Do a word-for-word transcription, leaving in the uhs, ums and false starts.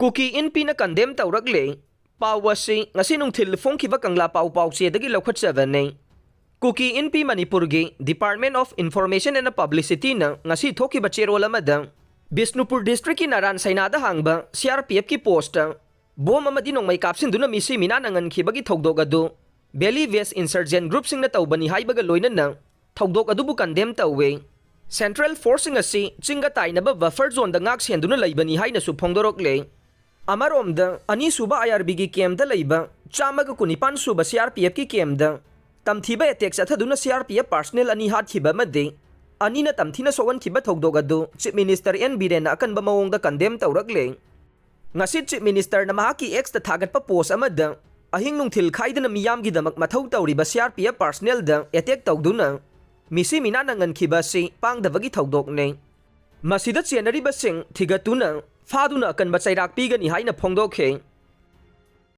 ꯀꯨꯀꯤ ꯏꯟꯄꯤꯅ condemn ꯇꯧꯔꯛꯂꯦ꯫ ꯄꯥꯎ ꯑꯁꯤ ꯉꯁꯤ ꯅꯨꯡꯊꯤꯜ ꯐꯣꯡꯈꯤꯕ ꯀꯪꯂꯥ ꯄꯥꯎ ꯄꯥꯎꯆꯦꯗꯒꯤ ꯂꯧꯈꯠꯆꯕꯅꯤ꯫ ꯀꯨꯀꯤ ꯏꯟꯄꯤ ꯃꯅꯤꯄꯨꯔꯒꯤ Department of Information and Publicityꯅ ꯉꯁꯤ ꯊꯣꯛꯈꯤꯕ ꯆꯦꯔꯣꯜ ꯑꯃꯗ ꯕꯤꯁꯅꯨꯄꯨꯔ districtꯀꯤ ꯅꯔꯥꯟ ꯁꯩꯅꯥꯗ ꯍꯥꯡꯕ CRPFꯀꯤ postꯇ ꯕꯣꯝ ꯑꯃꯗꯤ ꯅꯣꯡꯃꯩ ꯀꯥꯞꯁꯤꯟꯗꯨꯅ ꯃꯤꯁꯤ ꯃꯤꯅꯥꯅ ꯉꯟꯈꯤꯕꯒꯤ ꯊꯧꯗꯣꯛ ꯑꯗꯨ Valley West insurgent groupꯁꯤꯡꯅ ꯇꯧꯕꯅꯤ ꯍꯥꯏꯕꯒ ꯂꯣꯏꯅꯅ ꯊꯧꯗꯣꯛ ꯑꯗꯨꯕꯨ ꯀꯟꯗꯦꯝ ꯇꯧꯋꯦ꯫ Central forceꯁꯤꯡ ꯑꯁꯤ ꯆꯤꯡꯒ ꯇꯥꯏꯅꯕ buffer zoneꯗ ꯉꯥꯛ ꯁꯦꯟꯗꯨꯅ ꯂꯩꯕꯅꯤ ꯍꯥꯏꯅꯁꯨ ꯐꯣꯡꯗꯣꯔꯛꯂꯦ꯫ ꯑꯃꯔꯣꯝꯗ, ꯑꯅꯤꯁꯨꯕ IRBꯒꯤ campꯇ ꯂꯩꯕ ꯆꯥꯝꯃꯒ ꯀꯨꯟꯅꯤꯄꯥꯟ ꯁꯨꯕ CRPFꯀꯤ campꯇ ꯇꯝꯊꯤꯕ attack ꯆꯠꯊꯗꯨꯅ CRPF personnel ꯑꯅꯤ ꯍꯥꯠꯈꯤꯕ ꯑꯃꯗꯤ ꯑꯅꯤꯅ ꯇꯝꯊꯤꯅ ꯁꯣꯛꯍꯟꯈꯤꯕ ꯊꯧꯗꯣꯛ ꯑꯗꯨ Chief Minister N ꯕꯤꯔꯦꯟꯅ ꯑꯀꯟꯕ ꯃꯑꯣꯡꯗ ꯀꯟꯗꯦꯝ ꯇꯧꯔꯛꯂꯦ꯫ ꯉꯁꯤ Chief Ministerꯅ ꯃꯍꯥꯛꯀꯤ Xꯇ ꯊꯥꯒꯠꯄ post ꯑꯃꯗ ꯑꯍꯤꯡ ꯅꯨꯡꯊꯤꯜ ꯈꯥꯏꯗꯅ ꯃꯤꯌꯥꯝꯒꯤꯗꯃꯛ ꯃꯊꯧ ꯇꯧꯔꯤꯕ CRPF personnelꯗ attack ꯇꯧꯗꯨꯅ ꯃꯤꯁꯤ ꯃꯤꯅꯥꯅ ꯉꯟꯈꯤꯕ ꯑꯁꯤ ꯄꯥꯡꯗꯕꯒꯤ ꯊꯧꯗꯣꯛꯅꯤ꯫ ꯃꯁꯤꯗ ꯆꯦꯟꯅꯔꯤꯕꯁꯤꯡ ꯊꯤꯒꯠꯇꯨꯅ ꯐꯥꯗꯨꯅ ꯑꯀꯟꯕ ꯆꯩꯔꯥꯛ ꯄꯤꯒꯅꯤ ꯍꯥꯏꯅ ꯐꯣꯡꯗꯣꯛꯈꯤ꯫